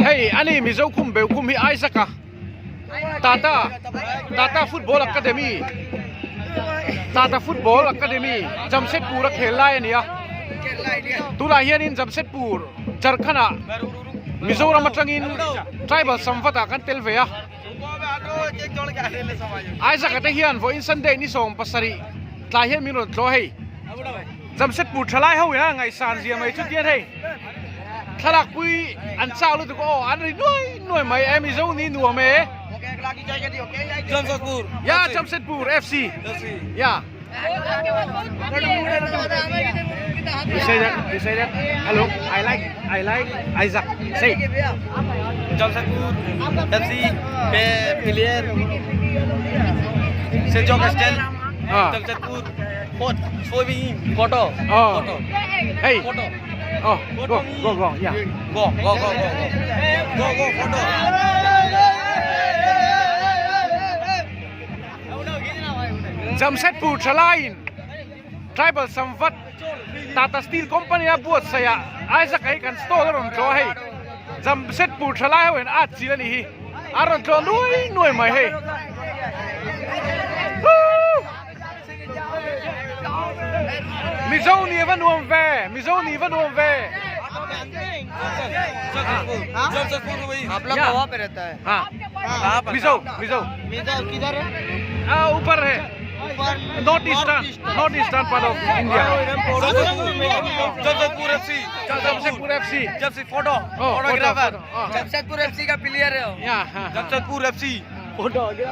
Hei ani Mizo khum beu khum hi Isaac a Tata Tata Football Academy Tata Football Academy Jamshedpur a khel lai a ni a tunah hianin Jamshedpur Jharkhand ah Mizoram atangin Tribal Samvat ah kan tel ve a Isaac a te hian vawiin Sunday ni 17 tlai hian min rawn tlawh hei Jamshedpur thalai ho ina ngaihsan zia mai chu tian hei thlalak pui an chak lutuk aw an ri nuai nuai mai e Mizo ni nuam e Jamshedpur ya Jamshedpur FC ya You say that you say that hello I like I like Isaac say Jamshedpur FC player Sejong style Jamshedpur photo Oh. Hey. Photo Oh, go, go, go. Yeah. Go go go go go go photo Jamshedpur thalaiin Tribal Samvat Tata Steel Company a buatsaih ah Isaac a hi kan stall a rawn tlawh a hei. Jamshedpur thalai ho hian a atchilh a nih hi. A rawn tlawh nuai nuai mai hei. Woo! Mizo nih va nuam ve Mizo nih va nuam ve आप लोग वहाँ पे रहता है हाँ Mizo Mizo Mizo किधर है हाँ ऊपर है north eastern north eastern part of India Jamshedpur FC Jamshedpur FC Jamshedpur photo Oh, photographer photo, photo. Jamshedpur FC का प्लेयर है वो। Yeah, हाँ, हाँ. Jamshedpur FC Jamshedpur FC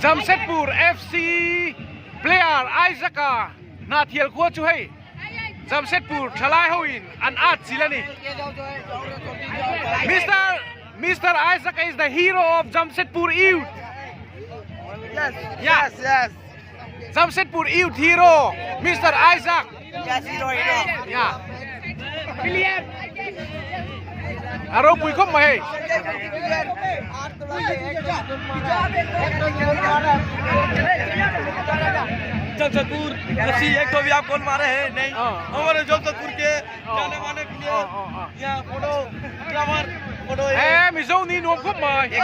Jamshedpur FC player Isaac a Hnathial khua chu hei Jamshedpur thalai ho in an at chil a ni. Mister Mister Isaac is the hero of Jamshedpur youth. Yes, Yeah. yes, yes. Jamshedpur youth hero Mister Isaac. Yes, hero, hero. Yeah. A ropui khawp mai hei. Jamshedpur FC एक तो भी आप गोल मारे हैं नहीं हाँ। हमारे जमशेदपुर के जाने माने प्लेयर यहाँ photographer photo Ê, Mizo ni nuam khawp mai. Yeah,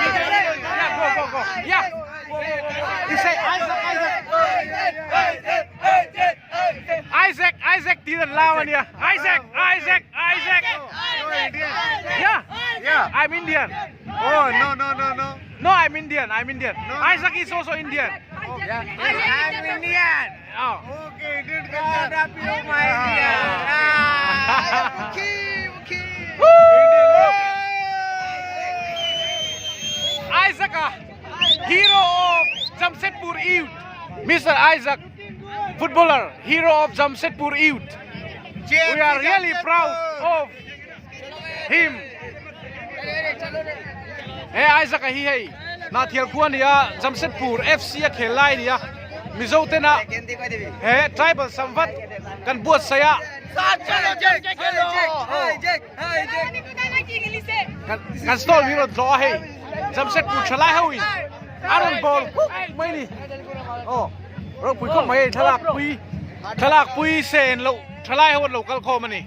go go go. Yeah. You say Isaac, Isaac. Isaac, Isaac tih an lau a nia. Isaac, Isaac, Isaac. Yeah. Yeah. I'm Indian. Oh, no, no, no, no. No, I'm Indian. I'm Indian. Isaac is also Indian. Yeah. I'm Indian. Oh. Okay, Indian culture. Ah. Isaac a hero of Jamshedpur youth. Mister Isaac, footballer, hero of Jamshedpur youth. We are really proud of him. He Isaac a hi hei Hnathial khua a ni a, Jamshedpur FC a khel lai a ni a, Mizo tena he tribal samvat kan buatsaih a. Kan stall mi rawn tlawh a hei Jamshedpur thalai ho in a rawn bawl huk mai ni. Aw ropui khawp mai hei thlalak pui thlalak pui sen loh thalai ho an lo kal khawm a ni.